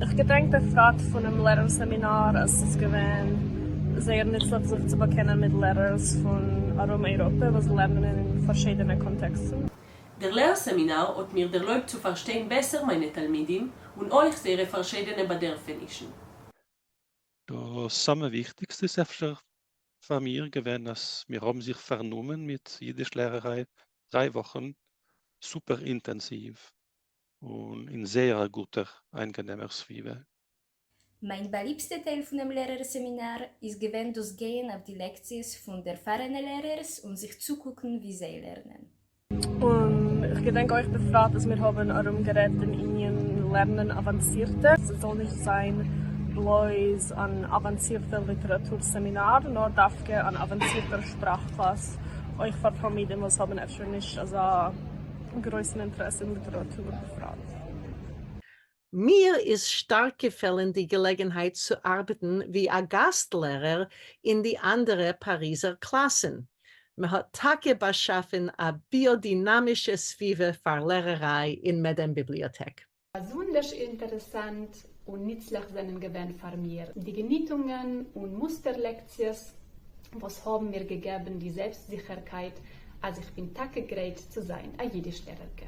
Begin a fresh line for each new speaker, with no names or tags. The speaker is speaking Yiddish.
איך געדענק בפרט פונעם לערער סעמינאר אז ס'איז געווען זייער נוצליך זיך צו באקענען מיט לערערס פון ארום אייראפע וואס לערנען אין פארשידענע קאנטעקסטן.
דער לער-סעמינאר האט מיר דערלויבט צו פארשטיין בעסער מיינע תלמידים און אויך זייערע פארשידענע באדערפענישן.
דאס סאמע וויכטיגסטע איז אפשר פאר מיר געווען אז מיר האבן זיך פארנומען מיט אידיש לערעריי דריי וואכן סופער אינטענסיוו און אין זייער א גוטער איינגענעמער סביבה.
מיין באליבסטע טייל פונעם לערער סעמינאר איז געווען דאס גייען אויף די לעקציעס פון דערפארענע לערערס און זיך צוקוקן ווי זיי לערנען.
און איך געדענק אויך בפרט אז מיר האבן ארום גערעדט דעם ענין לערנען אוואנסירטע, ס'זאל נישט זיין בלויז אן אוואנסירטע ליטעראטור סעמינאר, נאר דווקא אן אוואנסירטער שפראך קלאס אויך פאר תלמידים וואס האבן אפשר נישט אזא גרויסן אינטערעס אין ליטעראטור בפרט.
מיר איז שטארק געפעלן די געלעגנהייט צו ארבעטן ווי א גאסט-לערער אין די אנדערע פאריזער קלאסן. מען האט טאקע באשאפן א ביאדינאמישע סביבה פאר לערעריי אין מעדעם-ביבליאטעק.
באזונדערש אינטערעסאנט און נוצליך זענען געווען פאר מיר די געניטונגען און מוסטער-לעקציעס וואס האבן מיר געגעבן די זעלבסטזיכערקייט אז איך בין טאקע גרייט צו זיין א יידיש-לערערקע.